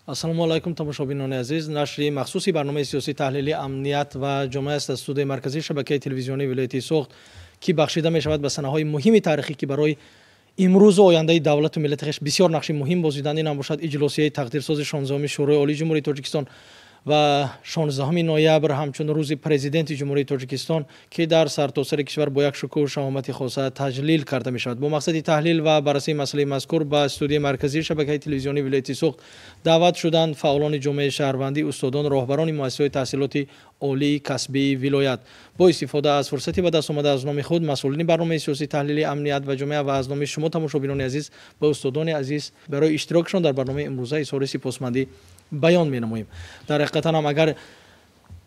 Ассалому алайкум, тамошобинони азиз. Нашри махсуси барномаи сиёсии таҳлили «Амният ва ҷомеа» аст аз студияи марказии шабакаи телевизионии вилояти Суғд, ки бахшида мешавад ба санаҳои муҳими таърихӣ, ки барои имрӯзу ояндаи давлату миллати хеш бисёр нақши муҳим бозиданд. Ин ҳам бошад иҷлосияи тақдирсози 16-уми Шӯрои Олии Ҷумҳурии Тоҷикистон ва 16 ноябр ҳамчун рӯзи Президенти Ҷумҳурии Тоҷикистон, ки дар сартосари кишвар бо як шукӯҳу шаҳомати хоса таҷлил карда мешавад. Бо мақсади таҳлил ва баррасии масъалаи мазкур ба студияи марказии шабакаи телевизионии вилояти Суғд даъват шуданд фаъолони ҷомеаи шаҳрвандӣ, устодон, роҳбарони муассисаҳои таҳсилоти олии касбии вилоят. Бо истифода аз фурсати ба даст омада, аз номи худ, масъулини барномаи сиёсии таҳлили «Амният ва ҷомеа» ва аз номи шумо, тамошобинони азиз, ба устодони азиз барои иштирокшон дар барномаи имрӯза изҳори сипосмандӣ баён менамоем. Дар ҳақиқатан ҳам, агар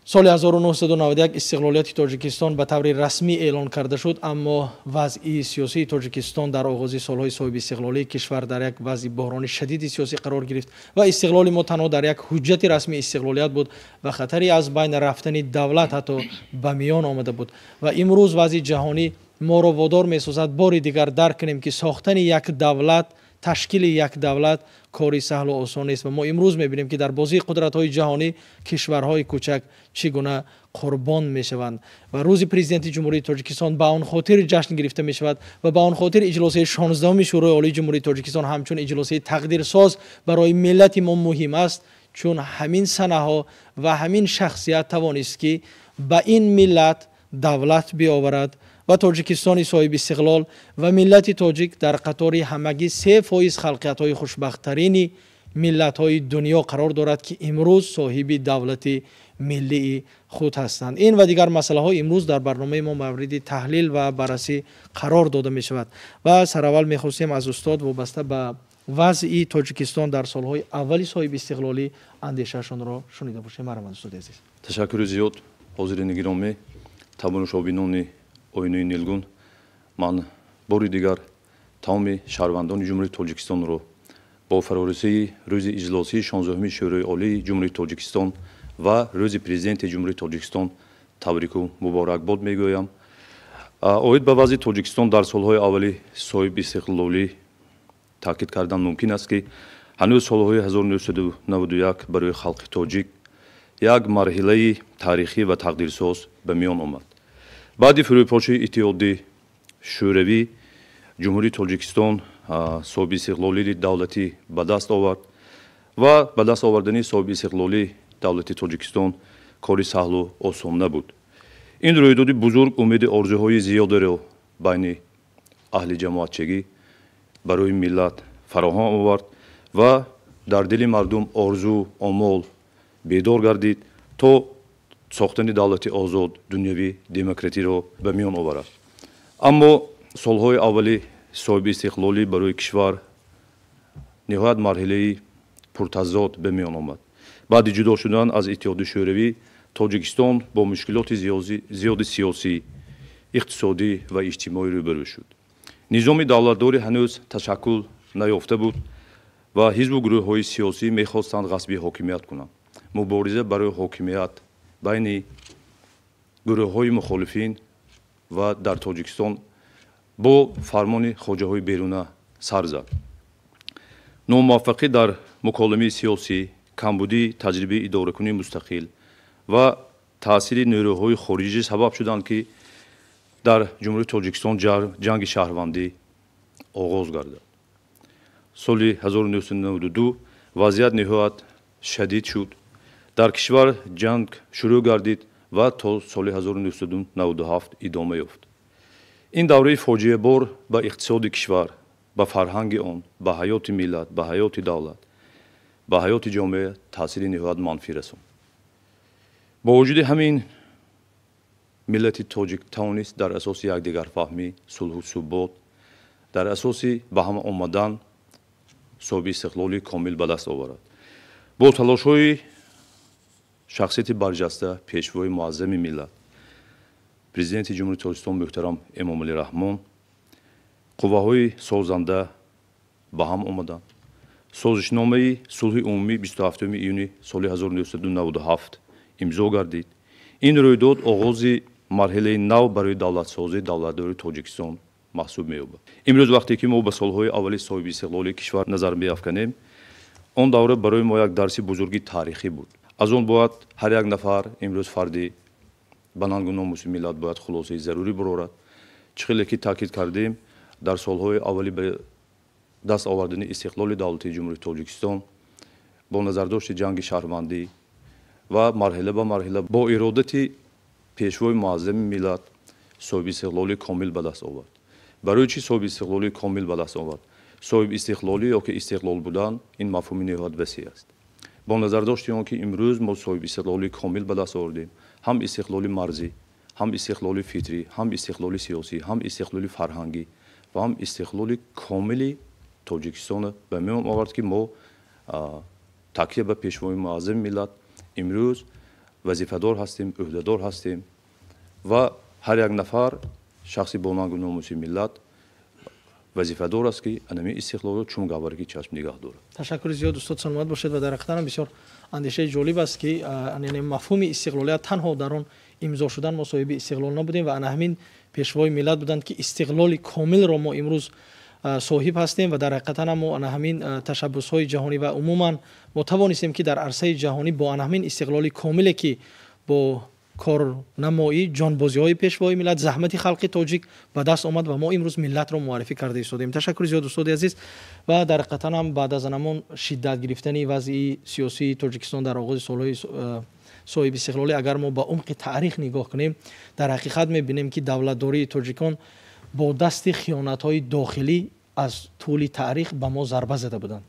соли 1991 истиқлолияти Тоҷикистон ба таври расмӣ эълон карда шуд, аммо вазъи сиёсии Тоҷикистон дар оғози солҳои соҳибистиқлолии кишвар дар як вазъи буҳрони шадиди сиёсӣ қарор гирифт ва истиқлоли мо танҳо дар як ҳуҷҷати расмии истиқлолият буд ва хатари аз байн рафтани давлат ҳатто ба миён омада буд. Ва имрӯз вазъи ҷаҳонӣ моро водор месозад бори дигар дарк кунем, ки сохтани як давлат, ташкили як давлат кори саҳлу осон нест. Ва мо имрӯз мебинем, ки дар бозии қудратҳои ҷаҳонӣ кишварҳои кӯчак чӣ гуна қурбон мешаванд. Ва рӯзи Президенти Ҷумҳурии Тоҷикистон ба он хотир ҷашн гирифта мешавад ва ба он хотир иҷлосияи 16-уми Шӯрои Олии Ҷумҳурии Тоҷикистон ҳамчун иҷлосияи тақдирсоз барои миллати мо муҳим аст, чун ҳамин санаҳо ва ҳамин шахсият тавонист, ки ба ин миллат давлат биоварад ва Тоҷикистони соҳибистиқлол ва миллати тоҷик дар қатори ҳамагӣ 3% халқиятҳои хушбахттарини миллатҳои дунё қарор дорад, ки имрӯз соҳиби давлати миллии худ ҳастанд. Ин ва дигар масъалаҳо имрӯз дар барномаи мо мавриди таҳлил ва баррасӣ қарор дода мешавад. Ва сараввал мехостем аз устод вобаста ба вазъи Тоҷикистон дар солҳои аввали соҳибистиқлолӣ андешаашонро шунида бошем. Марҳамат, устоди азиз. Ташаккури зиёд, ҳозирини гиромӣ, тамошобинони Оинаи Нилгун. Ман бори дигар тамоми шаҳрвандони Ҷумҳурии Тоҷикистонро бо фарорасии рӯзи иҷлосии 16-уми Шӯрои Олии Ҷумҳурии Тоҷикистон ва рӯзи Президенти Ҷумҳурии Тоҷикистон табрику муборакбод мегӯям. Оид ба вазъи Тоҷикистон дар солҳои аввали соҳибистиқлолӣ таъкид кардан мумкин аст, ки ҳанӯз солҳои 1991 барои халқи тоҷик як марҳилаи таърихӣ ва тақдирсоз ба миён омад. Баъди фурӯпошии Иттиҳоди Шӯравӣ Ҷумҳурии Тоҷикистон соҳибистиқлолии давлатӣ ба даст овард ва ба даст овардани соҳибистиқлолии давлати Тоҷикистон кори саҳлу осон набуд. Ин рӯйдоди бузург умеди орзуҳои зиёдеро байни аҳли ҷамоатчагӣ барои миллат фароҳам овард ва дар дили мардум орзу омол бедор гардид, то сохтани давлати озод, дунявӣ, демократиро ба миён оварад. Аммо солҳои аввали соҳибистиқлолӣ барои кишвар ниҳоят марҳилаи пуртазод ба миён омад. Баъди ҷудо шудан аз Иттиҳоди Шӯравӣ Тоҷикистон бо мушкилоти зиёди сиёсӣ, иқтисодӣ ва иҷтимоӣ рӯбарӯ шуд. Низоми давлатдорӣ ҳанӯз ташаккул наёфта буд ва ҳизбу гурӯҳҳои сиёсӣ мехостанд ғасби ҳокимият кунанд. Мубориза барои ҳокимият байни гурӯҳҳои мухолифин ва дар Тоҷикистон бо фармони хоҷаҳои беруна сар зад. Номуваффақӣ дар муколамаи сиёсӣ, камбудии таҷрибаи идоракунии мустақил ва таъсири нерӯҳои хориҷӣ сабаб шуданд, ки дар Ҷумҳурии Тоҷикистон ҷанги шаҳрвандӣ оғоз гардад. Соли 1992 вазъият ниҳоят шадид шуд. Дар кишвар ҷанг шурӯъ гардид ва то соли 1997 идома ёфт. Ин давраи фоҷиабор ба иқтисоди кишвар, ба фарҳанги он, ба ҳаёти миллат, ба ҳаёти давлат, ба ҳаёти ҷомеа таъсири ниҳоят манфӣ расонд. Бо вуҷуди ҳамин, миллати тоҷик тавонист дар асоси якдигарфаҳмӣ, сулҳу субот, дар асоси ба ҳам омадан соҳиби истиқлоли комил ба даст оварад. Бо талошҳои шахсияти барҷаста, пешвои муаззами миллат, Президенти Ҷумҳурии Тоҷикистон муҳтарам Эмомалӣ Раҳмон, қувваҳои созанда ба ҳам омаданд. Созишномаи сулҳи умумӣ 27 июни соли 1997 имзо гардид. Ин рӯйдод оғози марҳилаи нав барои давлатсозии давлатдории Тоҷикистон маҳсуб меёбад. Имрӯз, вақте ки мо ба солҳои аввали соҳибистиқлолии кишвар назар меафканем, Он давра барои мо як дарси бузурги таърихӣ буд. Аз он бояд ҳар як нафар имрӯз фарди ба нангу номуси миллат бояд хулосаи зарурӣ бурорад. Чӣ хеле ки таъкид кардем, дар солҳои аввали ба даст овардани истиқлоли давлатии Ҷумҳурии Тоҷикистон бо назардошти ҷанги шаҳрвандӣ ва марҳила ба марҳила бо иродати пешвои муаззами миллат соҳиби истиқлоли комил ба даст овард. Барои чӣ соҳиби истиқлоли комил ба даст овард? Соҳиби истиқлолӣ ё ки истиқлол будан ин мафҳуми ниҳоят васеъ аст. Бо назардошти он ки имрӯз мо соҳиби истиқлоли комил ба даст овардем, ҳам истиқлоли марзӣ, ҳам истиқлоли фитрӣ, ҳам истиқлоли сиёсӣ, ҳам истиқлоли фарҳангӣ ва ҳам истиқлоли комили Тоҷикистонро ба миён овард, ки мо такя ба пешвои муаззами миллат имрӯз вазифадор ҳастем, ӯҳдадор ҳастем ва ҳар як нафар шахси бо нангу номуси миллат вазифадор аст, ки анами истиқлолро чун гавҳараки чашм нигаҳ дорад. Ташаккури зиёд, устод, саломат бошед. Ва дар ҳақиқатан бисёр андешаи ҷолиб аст, ки яъне мафҳуми истиқлолият танҳо дар он имзо шудан мо соҳиби истиқлол набудем ва ана ҳамин пешвои миллат буданд, ки истиқлоли комилро мо имрӯз соҳиб ҳастем ва дар ҳақиқатан мо ана ҳамин ташаббусҳои ҷаҳонӣ ва умуман мо тавонистем, ки дар арсаи ҷаҳонӣ бо ана ҳамин истиқлоли комиле, ки бо корнамоӣ, ҷонбозиҳои пешвои миллат, заҳмати халқи тоҷик ба даст омад ва мо имрӯз миллатро муаррифӣ карда истодем. Ташаккури зиёд, устоди азиз. Ва дар ҳақиқатан ҳам баъд аз анамон шиддат гирифтани вазъи сиёсии Тоҷикистон дар оғози солҳои соҳиби истиқлолӣ, агар мо ба умқи таърих нигоҳ кунем, дар ҳақиқат мебинем, ки давлатдории тоҷикон бо дасти хиёнатҳои дохилӣ аз тӯли таърих ба мо зарба зада буданд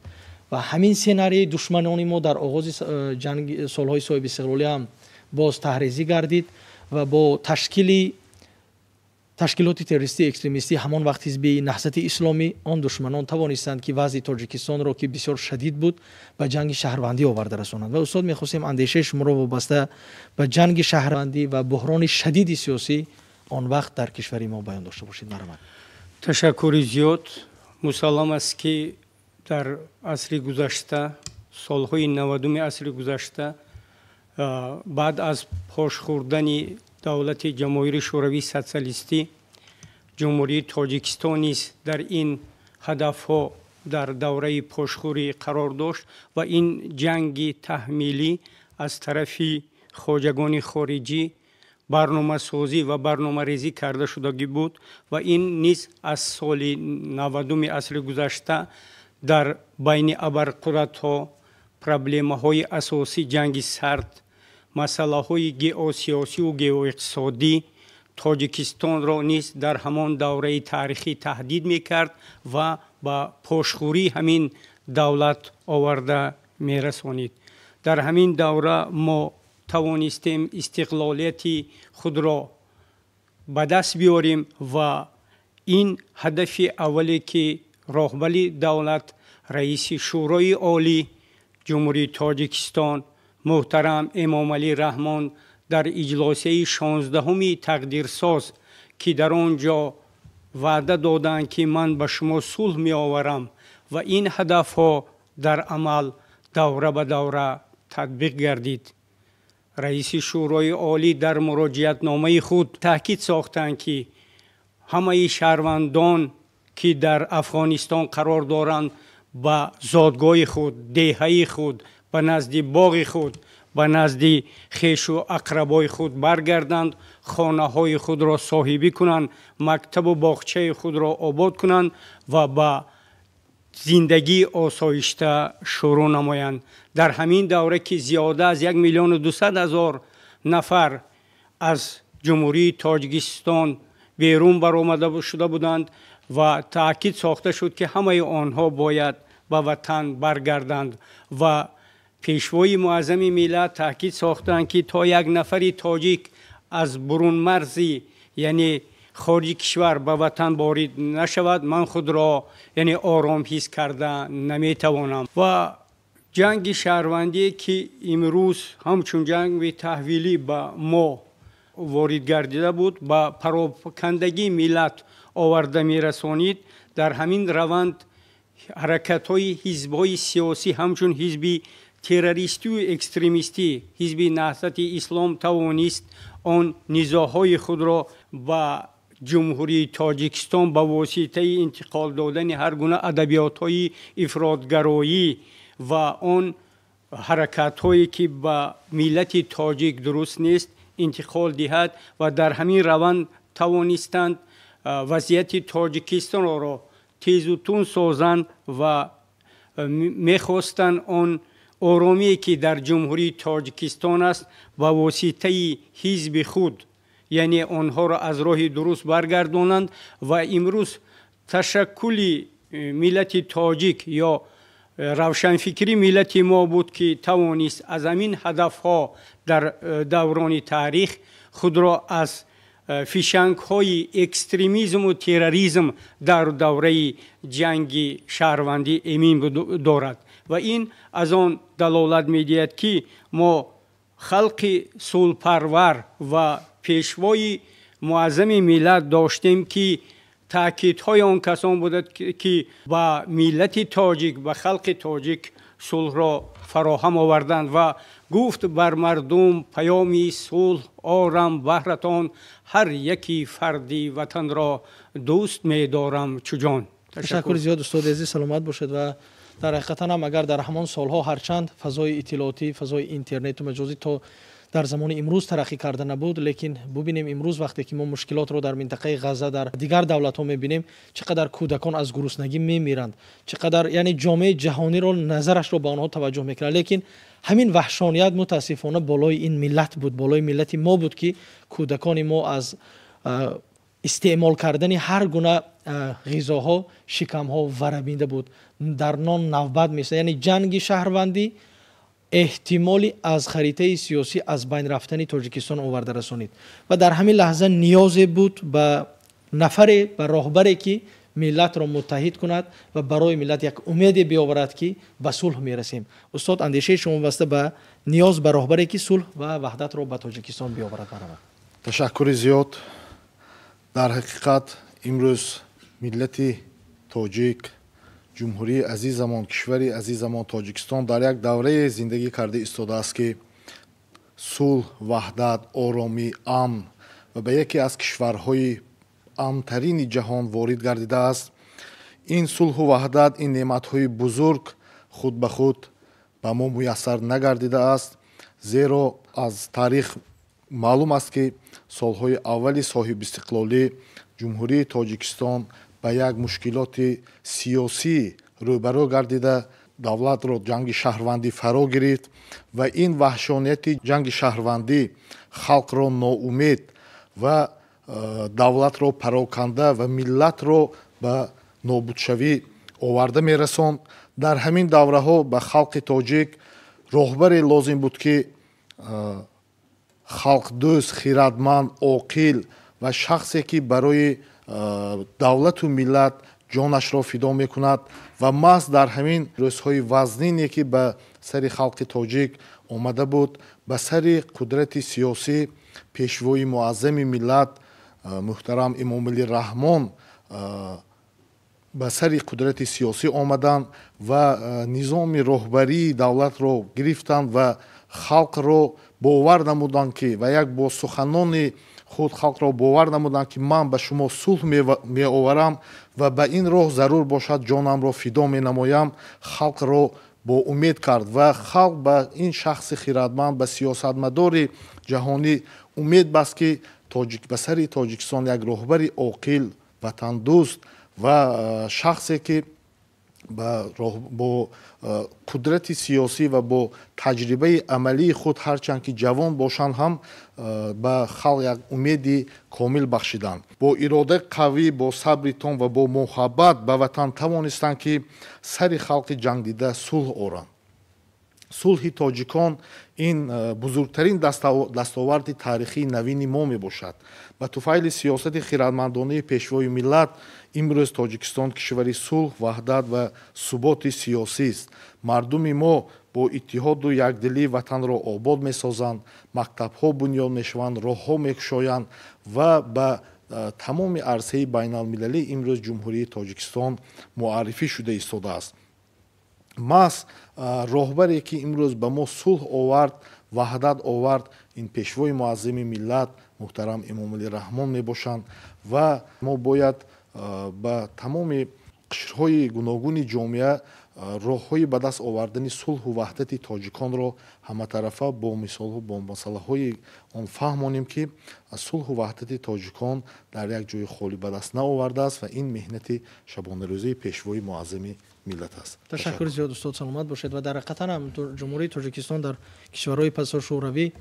ва ҳамин сценарии душманони мо дар оғози ҷанги солҳои соҳиби истиқлолӣ ҳам боз таҳрезӣ гардид ва бо ташкили ташкилоти террористии экстремистӣ, ҳамон вақт ҳизби Наҳзати Исломӣ, он душманон тавонистанд, ки вазъи Тоҷикистонро, ки бисёр шадид буд, ба ҷанги шаҳрвандӣ оварда расонанд. Ва устод, мехостем андешаи шуморо вобаста ба ҷанги шаҳрвандӣ ва буҳрони шадиди сиёсӣ он вақт дар кишвари мо баён дошта бошед. Марҳамат. Ташаккури зиёд. Мусаллам аст, ки дар асри гузашта, солҳои 90-уми асри гузашта, баъд аз пош хӯрдани давлати Ҷамоҳири Шӯравии Социалистӣ, Ҷумҳурии Тоҷикистон низ дар ин ҳадафҳо дар давраи пошхӯрӣ қарор дошт ва ин ҷанги таҳмилӣ аз тарафи хоҷагони хориҷӣ барномасозӣ ва барномарезӣ карда шудагӣ буд ва ин низ аз соли 90-уми асри гузашта дар байни абарқудратҳо проблемаҳои асосӣ, ҷанги сард, масъалаҳои геосиёсиву геоиқтисодӣ Тоҷикистонро низ дар ҳамон давраи таърихӣ таҳдид мекард ва ба пошхӯрии ҳамин давлат оварда мерасонид. Дар ҳамин давра мо тавонистем истиқлолияти худро ба даст биёрем ва ин ҳадафи аввале, ки роҳбари давлат, раиси Шӯрои Олӣ Ҷумҳурии Тоҷикистон муҳтарам Эмомалӣ Раҳмон дар иҷлосияи 16-уми тақдирсоз, ки дар он ҷо ваъда доданд, ки ман ба шумо сулҳ меоварам, ва ин ҳадафҳо дар амал давра ба давра татбиқ гардид. Раиси Шӯрои Олӣ дар муроҷиатномаи худ таъкид сохтанд, ки ҳамаи шаҳрвандон, ки дар Афғонистон қарор доранд, ба зодгоҳи худ, деҳаи худ, ба назди боғи худ, ба назди хешу ақрабои худ баргарданд, хонаҳои худро соҳибӣ кунанд, мактабу боғчаи худро обод кунанд ва ба зиндагии осоишта шурӯъ намоянд. Дар ҳамин давра, ки зиёда аз 1 200 000 нафар аз Ҷумҳурии Тоҷикистон берун баромада шуда буданд ва таъкид сохта шуд, ки ҳамаи онҳо бояд ба ватан баргарданд, ва пешвои муаззами миллат таъкид сохтанд, ки то як нафари тоҷик аз бурунмарзӣ, яъне хориҷи кишвар, ба ватан ворид нашавад, ман худро, яъне, ором ҳис карда наметавонам. Ва ҷанги шаҳрвандие, ки имрӯз ҳамчун ҷанги таҳвилӣ ба мо ворид гардида буд, ба парокандагии миллат оварда мерасонид. Дар ҳамин раванд ҳаракатҳои ҳизбҳои сиёсӣ ҳамчун ҳизби террористию экстремистӣ, ҳизби Наҳзати Ислом, тавонист он низоъҳои худро ба Ҷумҳурии Тоҷикистон ба воситаи интиқол додани ҳар гуна адабиётҳои ифротгароӣ ва он ҳаракатҳое ки ба миллати тоҷик дуруст нест интиқол диҳад ва дар ҳамин раванд тавонистанд вазъияти Тоҷикистонро тезу тун созанд ва мехостанд он оромие ки дар Ҷумҳурии Тоҷикистон аст ба воситаи ҳизби худ, яъне онҳоро аз роҳи дуруст баргардонанд. Ва имрӯз ташаккули миллати тоҷик ё равшанфикри миллати мо буд ки тавонист аз ҳамин ҳадафҳо дар даврони таърих худро аз фишангҳои экстремизму терроризм дар давраи ҷанги шаҳрвандӣ эмин дорад. Ва ин аз он далолат медиҳад ки мо халқи сулҳпарвар ва пешвои муаззами миллат доштем ки таъкидҳои он касон буданд ки ба миллати тоҷик, ба халқи тоҷик сулҳро фароҳам оварданд ва гуфт бар мардум паёми сулҳ орам баҳратон, ҳар яки фарди ватанро дӯст медорам чуҷон. Ташаккури зиёд устоди азиз, саломат бошед. Ва дар ҳақиқатан ҳам агар дар ҳамон солҳо ҳарчанд фазои иттилоотӣ, фазои интернету маҷозӣ то дар замони имрӯз тараққӣ карда набуд, лекин бубинем имрӯз вақте ки мо мушкилотро дар минтақаи Ғазза, дар дигар давлатҳо мебинем, чӣ қадар кӯдакон аз гуруснагӣ мемиранд, чӣ қадар яъне ҷомеаи ҷаҳониро назарашро ба онҳо таваҷҷӯҳ мекунад. Лекин ҳамин ваҳшоният мутаассифона болои ин миллат буд, болои миллати мо буд ки кӯдакони мо аз истеъмол кардани ҳар гуна ғизоҳо шикамҳо варабинда буд, дар нон навбат месад. Яъне ҷанги шаҳрвандӣ эҳтимоли аз харитаи сиёсӣ аз байн рафтани Тоҷикистон оварда расонид. Ва дар ҳамин лаҳза ниёзе буд ба нафаре, ба роҳбаре ки миллатро муттаҳид кунад ва барои миллат як умеде биоварад ки ба сулҳ мерасем. Устод, андешаи шумо вобаста ба ниёз ба роҳбаре ки сулҳ ва ваҳдатро ба Тоҷикистон биоварад баравад. Ташаккури зиёд. Дар ҳақиқат имрӯз миллати тоҷик, ҷумҳурии азизамон, кишвари азизамон Тоҷикистон дар як даврае зиндагӣ карда истодааст ки сулҳ, ваҳдат, оромӣ, амн ва ба яке аз кишварҳои амнтарини ҷаҳон ворид гардидааст. Ин сулҳу ваҳдат, ин неъматҳои бузург худ ба худ ба мо муяссар нагардидааст, зеро аз таърих маълум аст ки солҳои аввали соҳибистиқлолӣ Ҷумҳурии Тоҷикистон ба як мушкилоти сиёсӣ рӯбарӯ гардида, давлатро ҷанги шаҳрвандӣ фаро гирифт ва ин ваҳшонияти ҷанги шаҳрвандӣ халқро ноумед ва давлатро пароканда ва миллатро ба нобудшавӣ оварда мерасонд. Дар ҳамин давраҳо ба халқи тоҷик роҳбаре лозим буд ки халқдӯст, хирадманд, оқил ва шахсе ки барои давлату миллат ҷонашро фидо мекунад. Ва маҳз дар ҳамин рӯзҳои вазнине ки ба сари халқи тоҷик омада буд, ба сари қудрати сиёсӣ пешвои муаззами миллат муҳтарам Эмомалӣ Раҳмон ба сари қудрати сиёсӣ омаданд ва низоми роҳбарии давлатро гирифтанд ва халқро бовар намуданд ки ва як бо суханони худ халқро бовар намуданд ки ман ба шумо сулҳ меоварам ва ба ин роҳ зарур бошад ҷонамро фидо менамоям. Халқро бо умед кард ва халқ ба ин шахси хирадманд, ба сиёсатмадори ҷаҳонӣ умед баст ки ба сари Тоҷикистон як роҳбари оқил, ватандӯст ва шахсе ки бо қудрати сиёсӣ ва бо таҷрибаи амалии худ ҳарчанд ки ҷавон бошанд ҳам ба халқ як умеди комил бахшиданд. Бо иродаи қавӣ, бо сабри том ва бо муҳаббат ба ватан тавонистанд ки сари халқи ҷангдида сулҳ оранд. Сулҳи тоҷикон ин бузургтарин дастоварди таърихии навини мо мебошад. Ба туфайли сиёсати хирадмандонаи пешвои миллат имрӯз Тоҷикистон кишвари сулҳ, ваҳдат ва суботи сиёсист. Мардуми мо бо иттиҳоду якдилӣ ватанро обод месозанд, мактабҳо бунёд мешаванд, роҳҳо мекушоянд ва ба тамоми арсаи байналмилалӣ имрӯз Ҷумҳурии Тоҷикистон муаррифӣ шуда истодааст. Маҳз роҳбаре ки имрӯз ба мо сулҳ овард, ваҳдат овард, ин пешвои муаззами миллат муҳтарам Эмомалӣ Раҳмон мебошанд ва мо бояд ба тамоми Қишрҳои гуногуни ҷомеа роҳҳои ба даст овардани сулҳу ваҳдати тоҷиконро ҳаматарафа бо мисолҳо, бо масъалаҳои он фаҳмонем, ки сулҳу ваҳдати тоҷикон дар як ҷои холӣ ба даст наовардааст ва ин меҳнати шабонарӯзии Пешвои Муаззами миллат аст. Ташаккури зиёд, устод, саломат бошед. Ва дар ҳақиқатан ҳам Ҷумҳурии Тоҷикистон дар кишварҳои пасошӯравӣ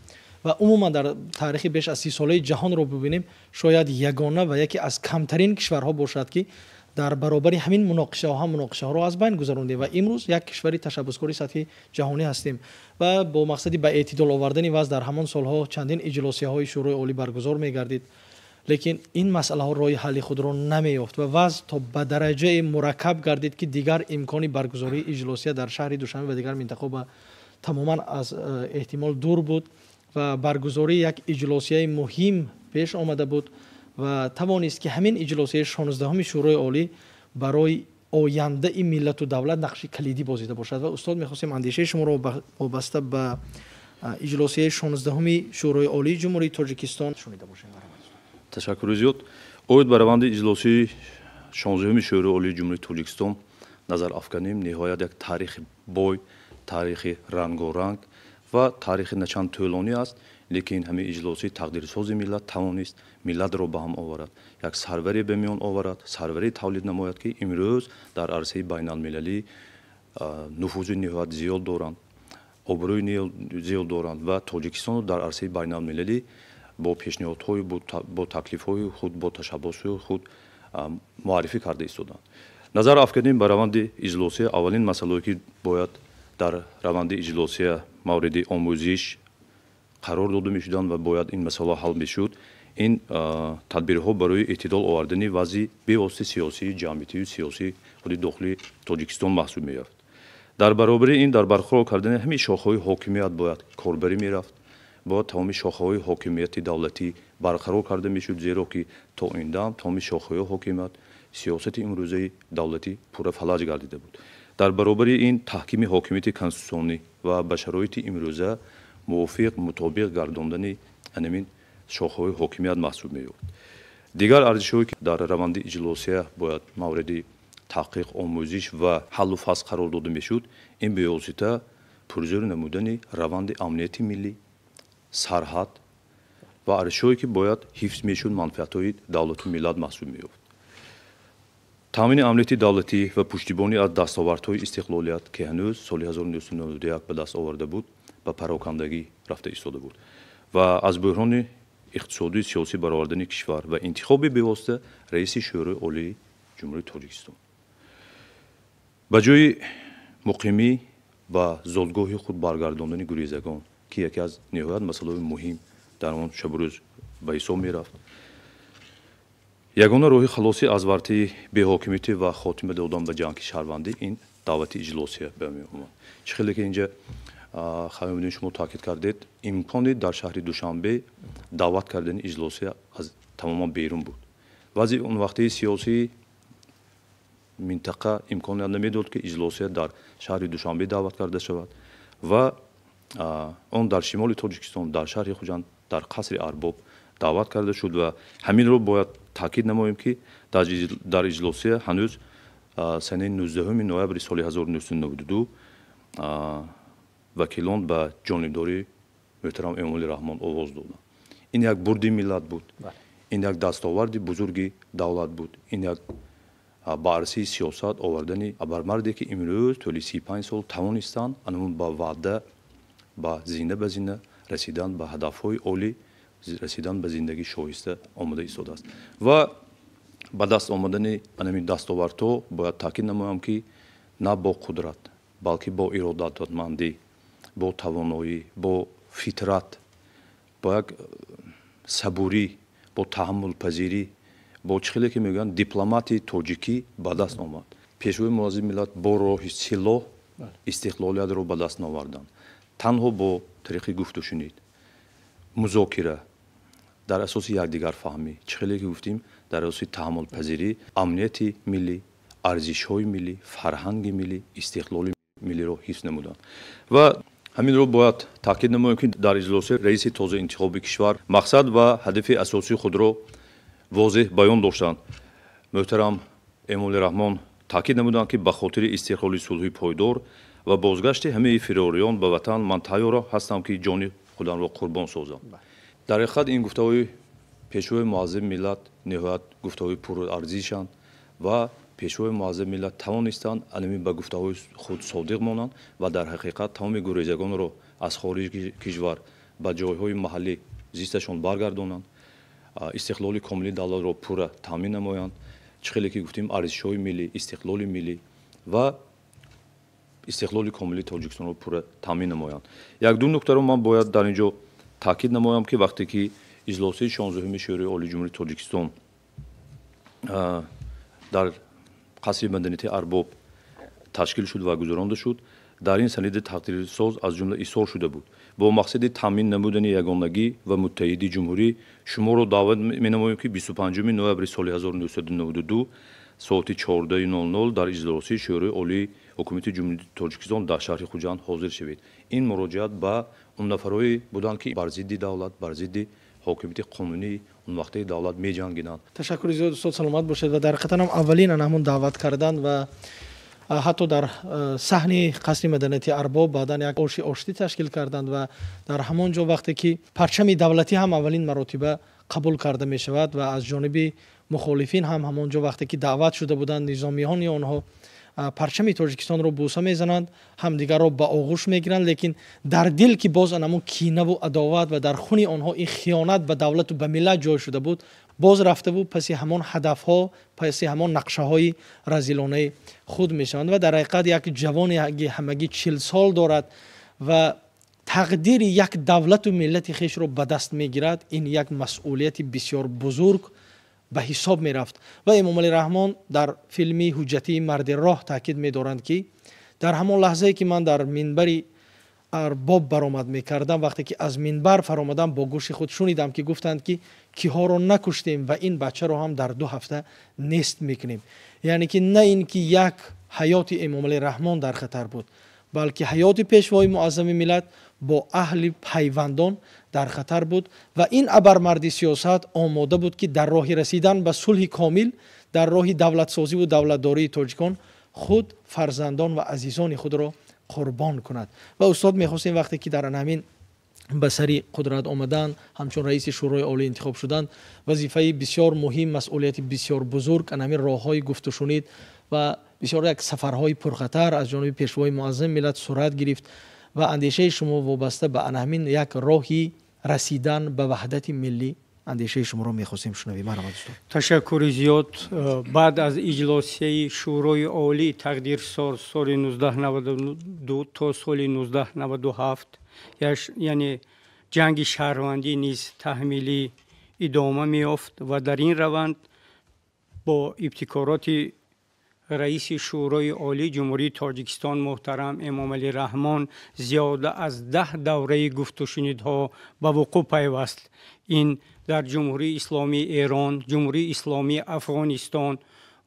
ва умуман дар таърихи беш аз 30-солаи ҷаҳонро бибинем, шояд ягона ва яке аз камтарин кишварҳо бошад, ки дар баробари ҳамин муноқишаҳо ҳам муноқишаҳоро аз байн гузарондем ва имрӯз як кишвари ташаббускори сатҳи ҷаҳонӣ ҳастем. Ва бо мақсади ба эътидол овардани вазъ дар ҳамон солҳо чандин иҷлосияҳои Шӯрои Олӣ баргузор мегардид, лекин ин масъалаҳо роҳи ҳалли худро намеёфт ва вазъ то ба дараҷаи мураккаб гардид, ки дигар имкони баргузории иҷлосия дар шаҳри Душанбе ва дигар минтақаҳо ба тамоман аз эҳтимол дур буд ва баргузории як иҷлосияи муҳим пеш омада буд ва тавонист, ки ҳамин иҷлосияи 16-уми Шӯрои Олӣ барои ояндаи миллату давлат нақши калидӣ бозида бошад. Ва устод, мехостем андешаи шуморо вобаста ба иҷлосияи 16-уми Шӯрои Олии Ҷумҳурии Тоҷикистон шунида бошем. Ташаккури зиёд. Оид ба раванди иҷлосии 16-уми Шӯрои Олии Ҷумҳурии Тоҷикистон назар афканем, ниҳоят як таърихи бой, таърихи рангоранг ва таърихи начанд тӯлонӣ аст, лекин ҳамин иҷлосии тақдирсози миллат тавонист миллатро ба ҳам оварад, як сарваре ба миён оварад, сарваре тавлид намояд, ки имрӯз дар арсаи байналмилалӣ нуфузи ниҳоят зиёд доранд, обрӯи зиёд доранд ва Тоҷикистонро дар арсаи байналмилалӣ бо пешниҳодҳои, бо таклифҳои худ, бо ташаббусҳои худ муаррифӣ карда истоданд. Назар афкардем ба раванди иҷлосия, аввалин масъалое, ки бояд дар раванди иҷлосия мавриди омӯзиш қарор дода мешуданд ва бояд ин масъала ҳал мешуд, ин тадбирҳо барои эътидол овардани вазъи бевоситаи сиёсии ҷамъиятию сиёсии худи дохили Тоҷикистон маҳсуб меёфт. Дар баробари ин дар барқарор кардани ҳамин шохаҳои ҳокимият бояд корбарӣ мерафт, бояд тамоми шохаҳои ҳокимияти давлатӣ барқарор карда мешуд, зеро ки то ин дам тамоми шохаҳои ҳокимият, сиёсати имрӯзаи давлатӣ пурра фалаҷ гардида буд. Дар баробари ин таҳкими ҳокимияти конститутсионӣ ва ба шароити имрӯза мувофиқ, мутобиқ гардондани анамин шохаҳои ҳокимият маҳсуб меёфт. Дигар арзишҳое, ки дар раванди иҷлосия бояд мавриди таҳқиқ, омӯзиш ва ҳаллу фасл қарор дода мешуд, ин бевосита пурзӯр намудани раванди амнияти миллӣ, сарҳад ва арзишҳое, ки бояд ҳифз мешуд, манфиатҳои давлату миллат маҳсуб меёфт. Таъмини амнияти давлатӣ ва пуштибонӣ аз дастовардҳои истиқлолият, ки ҳанӯз соли 1991 ба даст оварда буд, ба парокандагӣ рафта истода буд ва аз бӯҳрони иқтисодию сиёсӣ баровардани кишвар ва интихоби бевосита раиси Шӯрои Олии Ҷумҳурии Тоҷикистон ба ҷои муқимӣ ба зодгоҳи худ баргардондани гурезагон, ки яке аз ниҳоят масъалаҳои муҳим дар он шабурӯз ба ҳисоб мерафт. Ягона роҳи халосӣ аз вартаи беҳокимиятӣ ва хотима додан ба ҷанги шаҳрвандӣ ин даъвати иҷлосия ба миён омад. Чӣ хеле ки инҷа Хамидуддин шумо таъкид кардед, имкони дар шаҳри Душанбе даъват кардани иҷлосия аз тамоман берун буд. Вазъи он вақтаи сиёсии минтақа имконият намедод, ки иҷлосия дар шаҳри Душанбе даъват карда шавад ва он дар шимоли Тоҷикистон, дар шаҳри Хуҷанд, дар қасри Арбоб даъват карда шуд. Ва ҳаминро бояд таъкид намоем, ки дар иҷлосия ҳанӯз санаи 19 ноябри соли 1992 вакилон ба ҷонибдории муҳтарам Эмомалӣ Раҳмон овоз доданд. Ин як бурди миллат буд, ин як дастоварди бузурги давлат буд, ин як ба арсаи сиёсат овардани абармарде, ки имрӯз тӯли 35 сол тавонистанд анамун ба ваъда, ба зина ба зина расидан ба ҳадафҳои олӣ, расидан ба зиндагии шоиста омода истодааст. Ва ба даст омадани анамин дастовардҳо бояд таъкид намоям, ки на бо қудрат, балки бо иродатмандӣ, бо тавоноӣ, бо фитрат, бо як сабурӣ, бо таҳаммулпазирӣ, бо чӣ хеле ки мегӯянд, дипломати тоҷикӣ ба даст омад. Пешвои муаззами миллат бо роҳи силоҳ истиқлолиятро ба даст наоварданд, танҳо бо тариқи гуфтушунид, музокира дар асоси якдигарфаҳмӣ, чӣ хеле ки гуфтем, дар асоси таҳаммулпазирӣ амнияти миллӣ, арзишҳои миллӣ, фарҳанги миллӣ, истиқлоли миллиро ҳифз намуданд. Ва ҳаминро бояд таъкид намоем, ки дар иҷлосия раиси тозаинтихоби кишвар мақсад ва ҳадафи асосии худро возеҳ баён доштанд. Муҳтарам Эмомалӣ Раҳмон Таъкид намуданд, ки ба хотири истиқлоли сулҳи пойдор ва бозгашти ҳамаи фирориён ба ватан ман тайёр ҳастам, ки ҷони худамро қурбон созам. Дар ҳақиқат ин гуфтаҳои пешвои муаззами миллат ниҳоят гуфтаҳои пурарзишанд ва пешвои муаззами миллат тавонистанд анами ба гуфтаҳои худ содиқ монанд ва дар ҳақиқат тамоми гурезагонро аз хориҷи кишвар ба ҷойҳои маҳаллӣ зисташон баргардонанд, истиқлоли комили давлатро пурра таъмин намоянд. Чӣ хеле ки гуфтем, арзишҳои миллӣ, истиқлоли миллӣ ва истиқлоли комили Тоҷикистонро пурра таъмин намоянд. Як-ду нуктаро ман бояд дар ин ҷо таъкид намоям, ки вақте ки иҷлосияи 16-уми Шӯрои Олии Ҷумҳурии Тоҷикистон дар қасри маданияти Арбоб ташкил шуд ва гузаронда шуд, дар ин санади тақдирсоз аз ҷумла изҳор шуда буд: бо мақсади таъмин намудани ягонагӣ ва муттаҳиди ҷумҳурӣ шуморо даъват менамоем, ки 25 ноябри соли 1992 соати 14:00 дар иҷлосияи Шӯрои Олии Ҳукумати Ҷумҳурии Тоҷикистон дар шаҳри Хуҷанд ҳозир шавед. Ин муроҷиат ба он нафарҳое буданд, ки бар зидди давлат, бар зидди ҳокимияти қонунии он вақтаи давлат меҷангиданд. Ташаккури зиёд, устод, саломат бошед. Ва дар ҳақиқатан ҳам аввалин ҳамон даъват кардан ва ҳатто дар саҳни қасри маданияти Арбоб баъдан як оши оштӣ ташкил карданд ва дар ҳамон ҷо вақте ки парчами давлатӣ ҳам аввалин маротиба қабул карда мешавад ва аз ҷониби мухолифин ҳам ҳамон ҷо вақте ки даъват шуда буданд, низомиёни онҳо парчами Тоҷикистонро бӯса мезананд, ҳамдигарро ба оғӯш мегиранд, лекин дар дил ки боз ҳамон кинаву адоват ва дар хуни онҳо ин хиёнат ба давлату ба миллат ҷой шуда буд, боз рафтаву паси ҳамон ҳадафҳо, паси ҳамон нақшаҳои разилонаи худ мешаванд. Ва дар ҳақиқат як ҷавоне ҳамагӣ 40 сол дорад ва тақдири як давлату миллати хешро ба даст мегирад, ин як масъулияти бисёр бузург ба ҳисоб мерафт. Ва Эмомалӣ Раҳмон дар филми ҳуҷҷатии «Марди роҳ» таъкид медоранд, ки дар ҳамон лаҳзае ки ман дар минбари Арбоб баромад мекардам, вақте ки аз минбар фаромадам, бо гӯши худ шунидам, ки гуфтанд, ки киҳоро накуштем ва ин бачаро ҳам дар 2 ҳафта нест мекунем. Яъне ки на ин ки як ҳаёти Эмомалӣ Раҳмон дар хатар буд, балки ҳаёти пешвои муаззами миллат бо аҳли пайвандон дар хатар буд ва ин абармарди сиёсат омода буд, ки дар роҳи расидан ба сулҳи комил, дар роҳи давлатсозиву давлатдории тоҷикон худ, фарзандон ва азизони худро қурбон кунад. Ва устод, мехостем вақте ки дар ҳамин ба сари қудрат омадан, ҳамчун раиси Шӯрои Олӣ интихоб шуданд, вазифаи бисёр муҳим, масъулияти бисёр бузург, ҳамин роҳҳои гуфтушунид ва бисёр як сафарҳои пурхатар аз ҷониби пешвои муаззами миллат сурат гирифт ва андешаи шумо вобаста ба ҳамин як роҳи расидан ба ваҳдати миллӣ, андешаи шуморо мехостем шунавем. Марҳамат, устод. Ташаккури зиёд. Баъд аз иҷлосияи Шӯрои Олӣ тақдирсоз соли 1992 то соли 1997, яъне ҷанги шаҳрвандӣ низ таҳмилӣ идома меёфт ва дар ин раванд бо ибтикороти раиси Шӯрои Олии Ҷумҳурии Тоҷикистон муҳтарам Эмомалӣ Раҳмон зиёда аз 10 давраи гуфтушунидҳо ба вуқӯъ пайваст. Ин дар Ҷумҳурии Исломии Эрон, Ҷумҳурии Исломии Афғонистон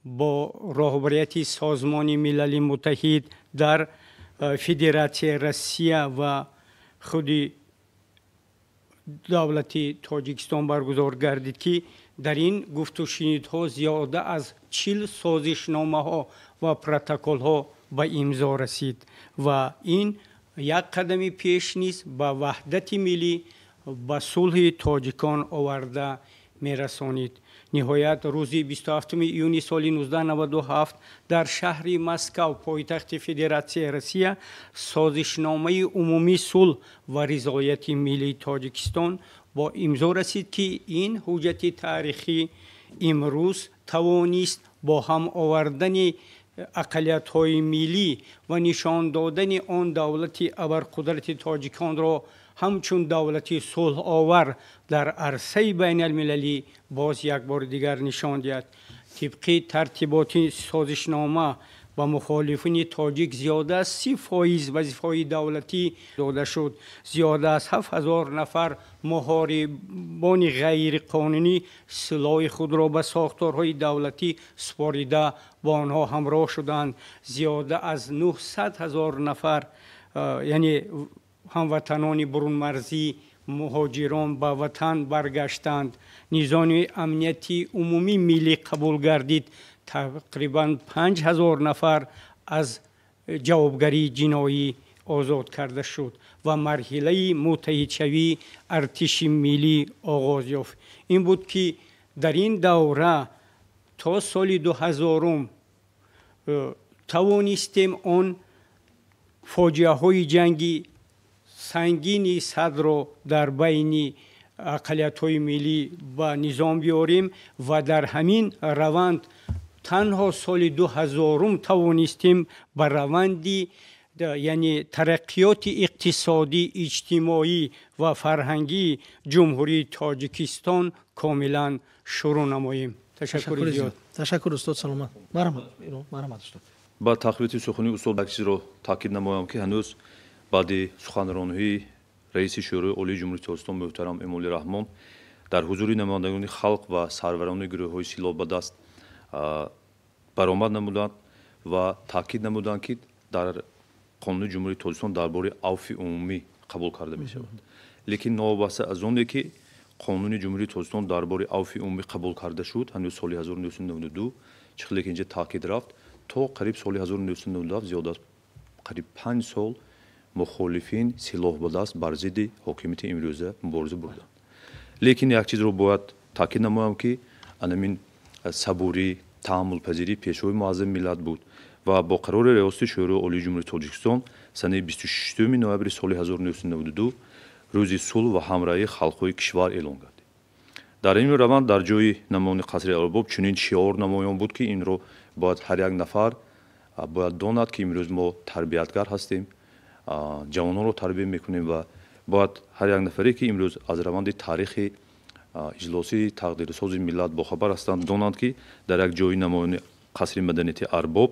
бо роҳбарияти Созмони Милали Муттаҳид, дар Федератсияи Россия ва худи давлати Тоҷикистон баргузор гардид, ки дар ин гуфтушунидҳо зиёда аз 40 созишномаҳо ва протоколҳо ба имзо расид ва ин як қадами пеш низ ба ваҳдати миллӣ, ба сулҳи тоҷикон оварда мерасонид. Ниҳоят, рӯзи 27 июни соли 1997 дар шаҳри Москав, пойтахти Федератсияи Россия, созишномаи умумии сулҳ ва ризояти миллии Тоҷикистон бо имзо расид, ки ин ҳуҷҷати таърихӣ имрӯз тавонист бо ҳам овардани ақаллиятҳои миллӣ ва нишон додани он давлати абарқудрати тоҷиконро ҳамчун давлати сулҳовар дар арсаи байналмилалӣ боз як бори дигар нишон диҳад. Тибқи тартиботи созишнома ба мухолифини тоҷик зиёда аз 30% вазифаҳои давлатӣ дода шуд. Зиёда аз 7000 нафар муҳорибони ғайриқонунӣ силоҳи худро ба сохторҳои давлатӣ супорида бо онҳо ҳамроҳ шуданд. Зиёда аз 900 000 нафар, яъне ҳамватанони бурунмарзӣ, муҳоҷирон ба ватан баргаштанд. Низоми амнияти умумии миллӣ қабул гардид. тақрибан 5000 нафар аз ҷавобгарии ҷиноӣ озод карда шуд ва марҳилаи муттаҳидшавии артиши миллӣ оғоз ёфт. Ин буд, ки дар ин давра то соли 2000 тавонистем он фоҷиаҳои ҷанги сангини садро дар байни ақаллиятҳои миллӣ ба низом биёрем ва дар ҳамин раванд танҳо соли 2000 тавонистем ба раванди, яъне тараққиёти иқтисодӣ, иҷтимоӣ ва фарҳангии Ҷумҳурии Тоҷикистон комилан шурӯъ намоем. Ташаккури зиёд. Ташаккур, устод, саломат. Марҳамат, марҳамат, устод. Ба тақвияти сухани устод як чизро таъкид намоям, ки ҳанӯз баъди суханрониҳои раиси Шӯрои Олии Ҷумҳурии Тоҷикистон муҳтарам Эмомалӣ Раҳмон дар ҳузури намояндагони халқ ва сарварони гурӯҳҳои силоҳ ба даст баромад намуданд ва таъкид намуданд, ки дар Қонуни Ҷумҳурии Тоҷикистон дар бораи авфи умумӣ қабул карда мешавад. Лекин новобаста аз оне ки Қонуни Ҷумҳурии Тоҷикистон дар бораи авфи умумӣ қабул карда шуд ҳанӯз соли 1992, чӣ хеле ки инҷа таъкид рафт, то қариб соли 1997, зиёд аз қариб 5 сол мухолифин силоҳ ба даст бар зидди ҳокимияти имрӯза мубориза бурданд. Лекин як чизро бояд таъкид намоям, ки анамин сабурӣ, таҳаммулпазирии Пешвои муаззами миллат буд ва бо қарори Риёсати Шӯрои Олии Ҷумҳурии Тоҷикистон санаи 26 ноябри соли 1992 Рӯзи сулҳ ва ҳамроҳии халқҳои кишвар эълон гардид. Дар ин раванд дар ҷои намоёни қасри Арбоб чунин шиор намоён буд, ки инро бояд ҳар як нафар бояд донад, ки имрӯз мо тарбиятгар ҳастем, ҷавононро тарбия мекунем ва бояд ҳар як нафаре, ки имрӯз аз раванди таърихи иҷлосии тақдирсози миллат бохабар ҳастанд, донанд, ки дар як ҷои намоёни қасри маданияти Арбоб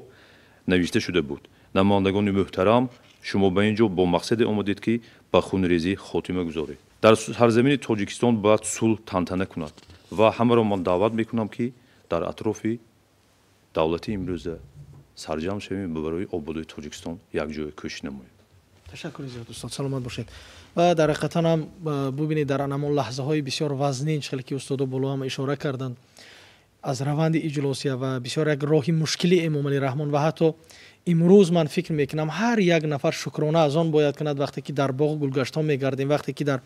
навишта шуда буд: «Намояндагони муҳтарам, шумо ба ин ҷо бо мақсаде омадед, ки ба хунрезӣ хотима гузоред. Дар сарзамини Тоҷикистон бояд сулҳ тантана кунад ва ҳамаро ман даъват мекунам, ки дар атрофи давлати имрӯза сарҷамъ шавем ва барои ободии Тоҷикистон якҷоя кӯшиш намоем». Ташаккури зиёд, устод, саломат бошед. Ва дар ҳақиқатан ҳам бубинед, дар ҳамон лаҳзаҳои бисёр вазнин, хеле ки устодо боло ҳам ишора карданд, аз раванди иҷлосия ва бисёр як роҳи мушкили Эмомалӣ Раҳмон. Ва ҳатто имрӯз ман фикр мекунам, ҳар як нафар шукрона аз он бояд кунад, вақте ки дар боғу гулгаштҳо мегардем, вақте ки дар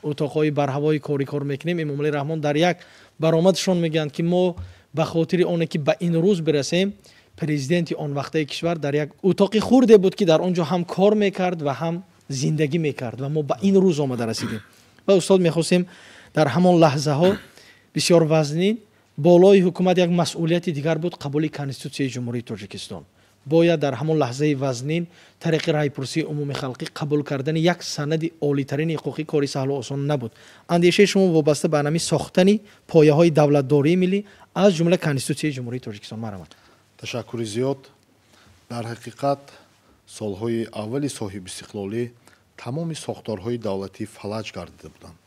утоқҳои барҳавои корӣ кор мекунем. Эмомалӣ Раҳмон дар як баромадшон мегӯянд, ки мо ба хотири оне ки ба ин рӯз бирасем, президенти он вақтаи кишвар дар як утоқи хурде буд, ки дар он ҷо ҳам кор мекард ва ҳам зиндагӣ мекард, ва мо ба ин рӯз омада расидем. Ва устод, мехостем, дар ҳамон лаҳзаҳо бисёр вазнин болои ҳукумат як масъулияти дигар буд: қабули Конститутсияи Ҷумҳурии Тоҷикистон. Бояд дар ҳамон лаҳзаи вазнин тариқи раъйпурсии умумихалқӣ қабул кардани як санади олитарини ҳуқуқӣ кори саҳлу осон набуд. Андешаи шумо вобаста ба анами сохтани пояҳои давлатдории миллӣ, аз ҷумла Конститутсияи Ҷумҳурии Тоҷикистон, марҳамат. Ташаккури зиёд. Дар ҳақиқат, солҳои аввали соҳибистиқлолӣ тамоми сохторҳои давлатӣ фалаҷ гардида буданд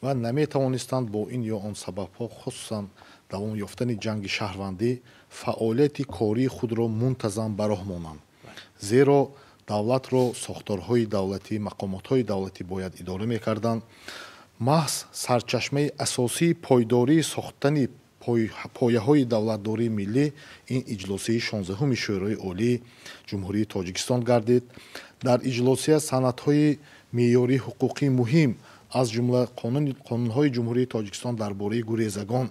ва наметавонистанд бо ин ё он сабабҳо, хусусан давом ёфтани ҷанги шаҳрвандӣ, фаъолияти кории худро мунтазам ба роҳ монанд, зеро давлатро сохторҳои давлатӣ, мақомотҳои давлатӣ бояд идора мекарданд. Маҳз сарчашмаи асосии пойдории сохтани пояҳои давлатдории миллӣ ин иҷлосияи 16-уми Шӯрои Олии Ҷумҳурии Тоҷикистон гардид. Дар иҷлосия санадҳои меъёрии ҳуқуқии муҳим, аз ҷумла қонунҳои Ҷумҳурии Тоҷикистон дар бораи гурезагон,